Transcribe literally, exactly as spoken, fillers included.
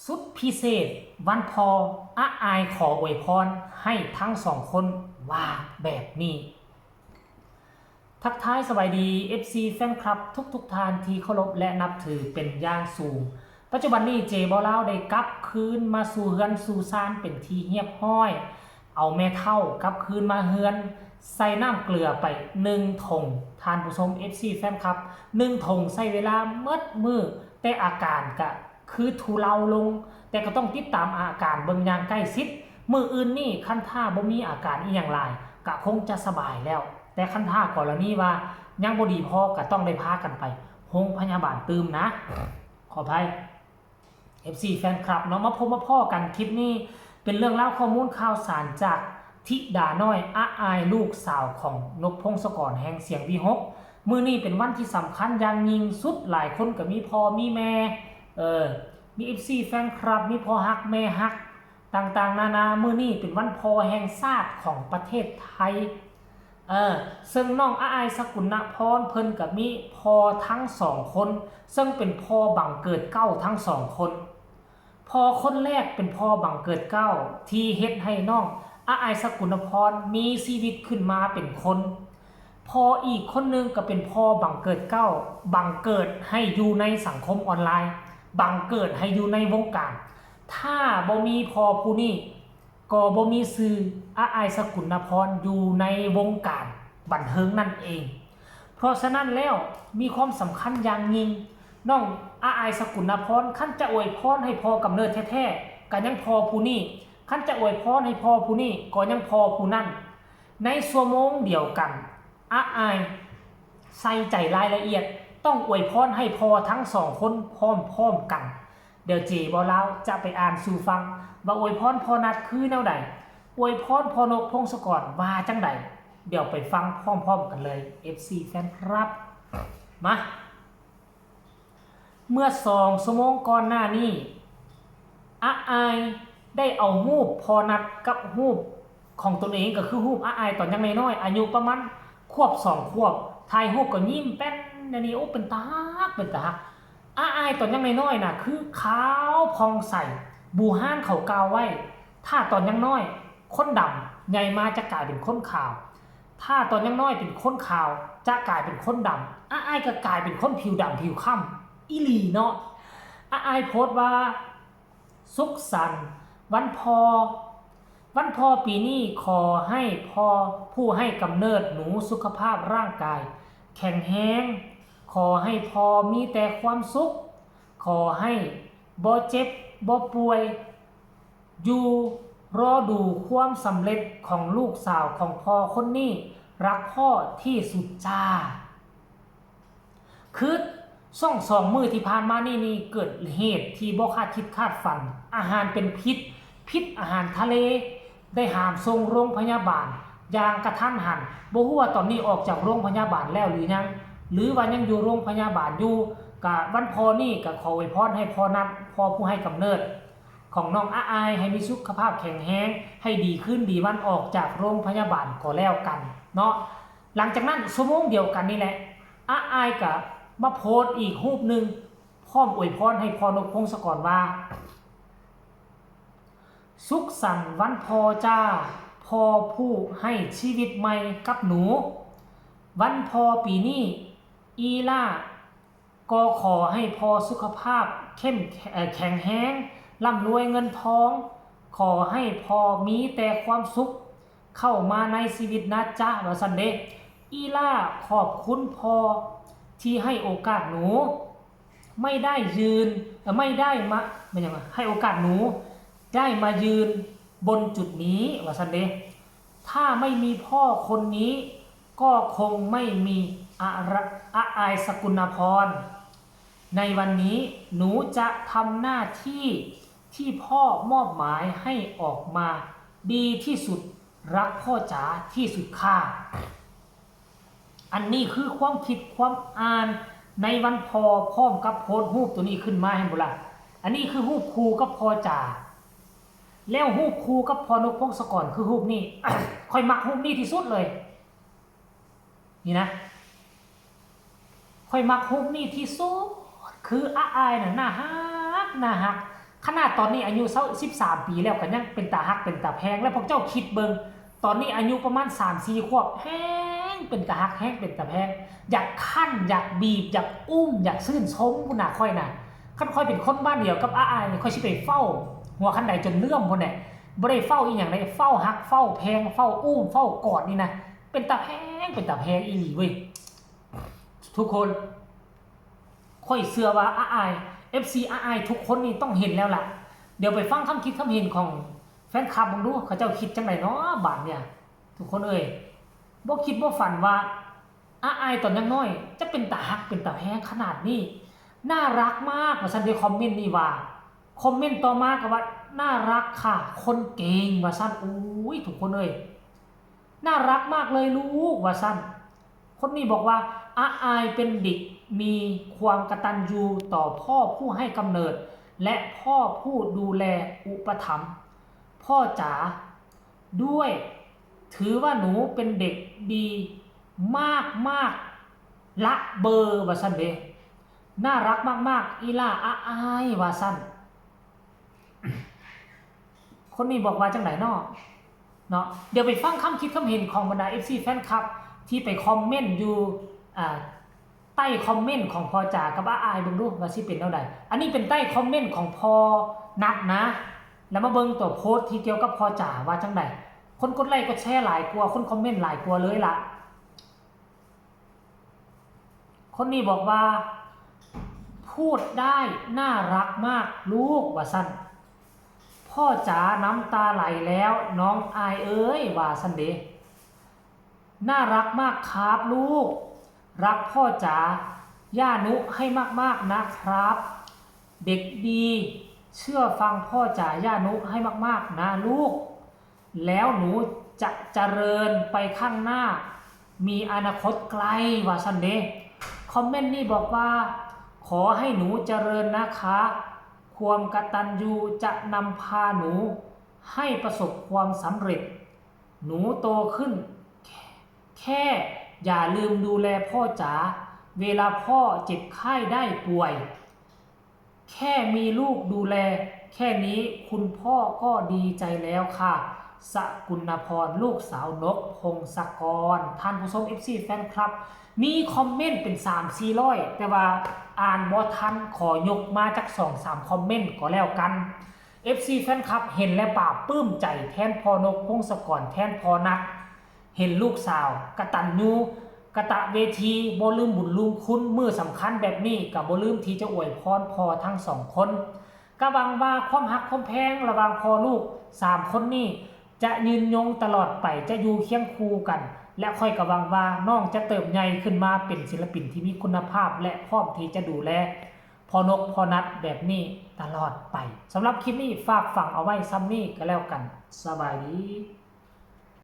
สุดพิเศษวันพ่อ อาอายขออวยพรให้ทั้งสองคนว่าแบบนี้ ทักทายสบายดี เอฟซี แฟนคลับทุกๆท่านที่เคารพและนับถือเป็นอย่างสูง ปัจจุบันนี้เจบอลาวได้กลับคืนมาสู่เฮือนสู่ซานเป็นที่เรียบร้อย เอาแม่เฒ่ากลับคืนมาเฮือน ใส่น้ำเกลือไปหนึ่งถง ท่านผู้ชม เอฟซี แฟนคลับ หนึ่งถงใช้เวลาหมดมื้อ แต่อาการกะคือทุเลาลง แต่ก็ต้องติดตามอาการเบิ่งอย่างใกล้ชิด มื้ออื่นนี้คันถ้าบ่มีอาการอีหยังหลาย กะคงจะสบายแล้ว แต่คันถ้ากรณีว่ายังบ่ดีพอกะต้องได้พากันไปโรงพยาบาลตื่มนะ ขออภัย เอฟซี แฟนคลับเนาะ มาพบมาพ้อกันคลิปนี้ เป็นเรื่องราวข้อมูลข่าวสารจากธิดาน้อย อาอายลูกสาวของนกพงศกรแห่งเสียงวิหก มื้อนี้เป็นวันที่สำคัญอย่างยิ่งสุด หลายคนก็มีพ่อมีแม่ เออ มี เอฟซี แฟนคลับ มีพ่อฮักแม่ฮัก ต่างๆนานา มื้อนี้เป็นวันพ่อแห่งชาติของประเทศไทย เออ ซึ่งน้องอาอายสกุลนพรเพิ่นก็มีพ่อทั้งสองคน ซึ่งเป็นพ่อบังเกิดเกล้าทั้งสองคน พ่อคนแรกเป็นพ่อบังเกิดเกล้าที่เฮ็ดให้น้องอาอายสกุลนพรมีชีวิตขึ้นมาเป็นคน พ่ออีกคนหนึ่งก็เป็นพ่อบังเกิดเกล้า บังเกิดให้อยู่ในสังคมออนไลน์ บังเกิดให้อยู่ในวงการ ถ้าบ่มีพ่อผู้นี้ ก็บ่มีชื่ออาอายสกุลนพรอยู่ในวงการบันเทิงนั่นเอง เพราะฉะนั้นแล้วมีความสำคัญอย่างยิ่ง น้องอาอายสกุลนพร คันจะอวยพรให้พ่อกำเนิดแท้ๆ ก็ยังพ่อผู้นี้ คันจะอวยพรให้พ่อผู้นี้ ก็ยังพ่อผู้นั้น ในชั่วโมงเดียวกัน อาอายใส่ใจรายละเอียด ต้องอวยพรให้พ่อทั้งสองคนพร้อมๆกัน เดี๋ยวเจบอลาวจะไปอ่านสู่ฟัง ว่าอวยพรพ่อนัดคือแนวใด อวยพรพ่อนกพงศกรว่าจังใด เดี๋ยวไปฟังพร้อมๆกันเลย เอฟซี แฟนคลับ มา เมื่อสองชั่วโมงก่อนหน้านี้ อาอายได้เอารูปพ่อนัดกับรูปของตนเอง ก็คือรูปอาอายตอนยังน้อยๆ อายุประมาณขวบสองขวบ ถ่ายรูปก็ยิ้มแป้น อันนี้ โอ้ เป็นตาฮัก เป็นตาฮัก อาอายตอนยังน้อยๆ น่ะ คือขาวผ่องใส บู่ฮ่านเขากล่าวไว้ ถ้าตอนยังน้อย คนดำ ใหญ่มาจะกลายเป็นคนขาว ถ้าตอนยังน้อยเป็นคนขาว จะกลายเป็นคนดำ อาอายก็กลายเป็นคนผิวดำผิวคล้ำ อีหลีเนาะ อาอายโพสต์ว่า สุขสันต์วันพ่อ วันพ่อปีนี้ขอให้พ่อผู้ให้กำเนิดหนูสุขภาพร่างกายแข็งแรง ขอให้พ่อมีแต่ความสุข ขอให้บ่เจ็บบ่ป่วย อยู่รอดูความสำเร็จของลูกสาวของพ่อคนนี้ รักพ่อที่สุดจ้า คือช่วงสองมื้อที่ผ่านมานี่ นี่เกิดเหตุที่บ่คาดคิดคาดฝัน อาหารเป็นพิษ พิษอาหารทะเล ได้หามส่งโรงพยาบาลอย่างกะทันหัน บ่ฮู้ว่าตอนนี้ออกจากโรงพยาบาลแล้วหรือยัง หรือว่ายังอยู่โรงพยาบาลอยู่ กะวันพ่อนี่กะขออวยพรให้พ่อนัด พ่อผู้ให้กำเนิดของน้องอาอาย ให้มีสุขภาพแข็งแรง ให้ดีขึ้นดีวันออกจากโรงพยาบาลก็แล้วกันเนาะ หลังจากนั้นชั่วโมงเดียวกันนี่แหละ อาอายกะมาโพสต์อีกรูปหนึ่ง พร้อมอวยพรให้พ่อนกพงศกรว่า สุขสันต์วันพ่อจ้า พ่อผู้ให้ชีวิตใหม่กับหนู วันพ่อปีนี้ อีล่า ก็ขอให้พ่อสุขภาพเข้ม เอ่อ แข็งแรง ร่ำรวยเงินทอง ขอให้พ่อมีแต่ความสุข เข้ามาในชีวิตนะจ๊ะ ว่าซั่นเด้ อีล่าขอบคุณพ่อที่ให้โอกาสหนู ไม่ได้ยืน เอ่อ ไม่ได้มา แม่นหยังวะ ให้โอกาสหนู ได้มายืนบนจุดนี้ ว่าซั่นเด้ ถ้าไม่มีพ่อคนนี้ ก็คงไม่มีอาระ อาอายสกุลนพร ในวันนี้หนูจะทำหน้าที่ที่พ่อมอบหมายให้ออกมาดีที่สุด รักพ่อจ๋าที่สุดค่ะ อันนี้คือความคิดความอ่านในวันพ่อ พร้อมกับโพสต์รูปตัวนี้ขึ้นมา เห็นบ่ล่ะ อันนี้คือรูปคู่กับพ่อจ๋า แล้วรูปคู่กับพ่อนกพงศกรคือรูปนี้ ข้อยมักรูปนี้ที่สุดเลย นี่นะ ข้อยมักรูปนี้ที่สุด คืออาอายน่ะน่าฮัก น่าฮัก ขนาดตอนนี้อายุเศร้า สิบสาม ปีแล้วก็ยังเป็นตาฮักเป็นตาแพง แล้วพวกเจ้าคิดเบิ่ง ตอนนี้อายุประมาณ สามสี่ ขวบ แฮงเป็นตาฮัก แฮงเป็นตาแพง อยากคั้น อยากบีบ อยากอุ้ม อยากซื่นชมพุ้นน่ะ ข้อยน่ะ คันข้อยเป็นคนบ้านเดียวกับอ้ายนี่ ข้อยสิไปเฝ้า หัวคันไดจนเลื่อมพุ้นแหละ บ่ได้เฝ้าอีหยังเลย เฝ้าฮัก เฝ้าแพง เฝ้าอุ้ม เฝ้ากอดนี่นะ เป็นตาแพง เป็นตาแพงอีหลีเว้ย ทุกคน ข้อยเชื่อว่าอ้าย เอฟซี อ้ายทุกคนนี่ต้องเห็นแล้วล่ะ เดี๋ยวไปฟังคำคิดคำเห็นของแฟนคลับเบิ่งดู เขาเจ้าคิดจังได๋เนาะบาดเนี่ย ทุกคนเอ้ย บ่คิดบ่ฝันว่าอ้ายตอนยังน้อย จะเป็นตาฮักเป็นตาแพงขนาดนี้ น่ารักมาก ว่าซั่นเด้ คอมเมนต์นี้ว่า คอมเมนต์ต่อมาก็ว่า น่ารักค่ะ คนเก่ง ว่าซั่น อุ้ย ทุกคนเอ้ย น่ารักมากเลยลูก ว่าซั่น คนนี้บอกว่า อ้ายเป็นเด็กมีความกตัญญูต่อพ่อผู้ให้กำเนิด และพ่อผู้ดูแลอุปถัมภ์ พ่อจ๋าด้วย ถือว่าหนูเป็นเด็กดีมากมากๆ ละเบอ ว่าซั่นเด้ น่ารักมากๆ อีหล่าอ้าย ว่าซั่น คนนี้บอกว่าจังได๋เนาะ เนาะ เดี๋ยวไปฟังคำคิดคำเห็นของบรรดา เอฟซี แฟนคลับ ที่ไปคอมเมนต์อยู่ อ่า ใต้คอมเมนต์ของพ่อจ๋ากับอ้ายเบิ่งดูว่าสิเป็นแนวใด อันนี้เป็นใต้คอมเมนต์ของพ่อนัทนะ แล้วมาเบิ่งตัวโพสต์ที่เกี่ยวกับพ่อจ๋าว่าจังได๋ คนกดไลค์กดแชร์หลายกว่า คนคอมเมนต์หลายกว่าเลยล่ะ คนนี้บอกว่า พูดได้น่ารักมากลูก ว่าซั่น พ่อจ๋าน้ำตาไหลแล้วน้องอ้ายเอ้ย ว่าซั่นเด้ น่ารักมากครับลูก รักพ่อจ๋า ย่านุให้มากๆนะครับ เด็กดี เชื่อฟังพ่อจ๋า ย่านุให้มากๆนะลูก แล้วหนูจะเจริญไปข้างหน้า มีอนาคตไกล ว่าซั่นเด้ คอมเมนต์นี้บอกว่า ขอให้หนูเจริญนะคะ ความกตัญญูจะนำพาหนูให้ประสบความสำเร็จ หนูโตขึ้น แค่อย่าลืมดูแลพ่อจ๋า เวลาพ่อเจ็บไข้ได้ป่วย แค่มีลูกดูแล แค่นี้คุณพ่อก็ดีใจแล้วค่ะ สกุณพร ลูกสาวนก พงศกร ท่านผู้ชม เอฟซี แฟนคลับ มีคอมเมนต์เป็น สามสี่ร้อย แต่ว่าอ่านบ่ทัน ขอยกมาจัก สองสาม คอมเมนต์ก็แล้วกัน เอฟซี แฟนคลับ เห็นแล้วปลาบปลื้มใจแทนพ่อนก พงศกร แทนพ่อนัท เห็นลูกสาว กตัญญู กะตะเวที บ่ลืมบุญลืมคุณ มื้อสำคัญแบบนี้ก็บ่ลืมที่จะอวยพรพ่อทั้งสองคน ก็หวังว่าความฮักความแพงระหว่างพ่อลูกสามคนนี้ จะยืนยงตลอดไป จะอยู่เคียงคู่กัน และข้อยก็หวังว่าน้องจะเติบใหญ่ขึ้นมาเป็นศิลปินที่มีคุณภาพ และพร้อมที่จะดูแลพ่อนกพ่อนัทแบบนี้ตลอดไป สำหรับคลิปนี้ฝากฝังเอาไว้ส่ำนี้ก็แล้วกัน สบายดี